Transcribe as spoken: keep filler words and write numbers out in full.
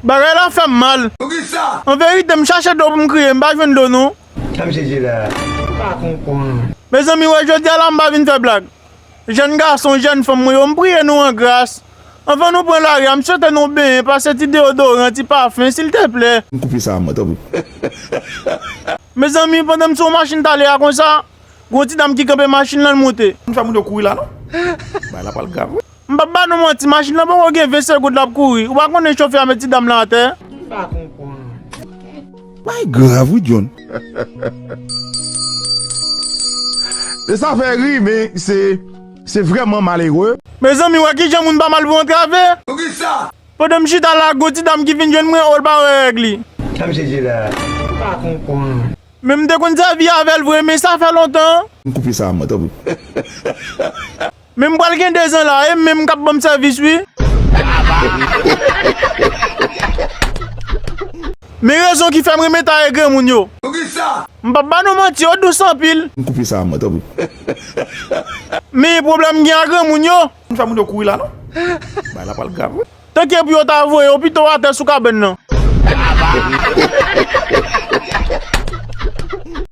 Bagay la fè m mal. Poukisa? An verite, m chache dlo pou m kriye, m pa jwenn dlo non. Sa misye di la? M pa konprann. Mezanmi, wè jodi a la, m pa vin fè blag. Jèn gason, jèn fanm mwen yo, m priye nou an gras. Anvan nou pran lari a, m swete nou benyen, pase ti deyodoran, ti pafen, silteplè. M koupe sa a mwen, tanpri. Mezanmi, pandan m sou machin talè a konsa, gon ti dam ki kanpe machin lan, l monte. M fè moun yo kouri la, non? Bagay la pral grav, wi. M p ap ba nou manti, machin lan poko gen ven segonn l ap kouri. Ou pa konnen chofè a met ti dam lan atè? M pa konprann. Bagay grav, wi, John. E sa fè ri, men se, se vrèman malere. Mezanmi, wè kijan moun pa mal pou antrave. Poukisa? Pandan m chita la, gon ti dam ki vin jwenn mwen, o, l pa wè règ li. Sa misye di la? M pa konprann. Men m te konn sèvi avè l vre, men sa fè lontan. M koupe sa a mwen, tanpri. Men m pral gen dezan la, e menm k ap ban m sèvis, wi. Men rezon ki fè m renmen taye granmoun yo. Poukisa? M p ap ba nou manti, yo dous anpil. M koupe sa a mwen, tanpri. Men pwoblèm m gen ak granmoun yo. M fè moun yo kouri la, non? Bagay la pral grav, wi. Tanke pou yo ta voye yo pito atè sou kabann nan.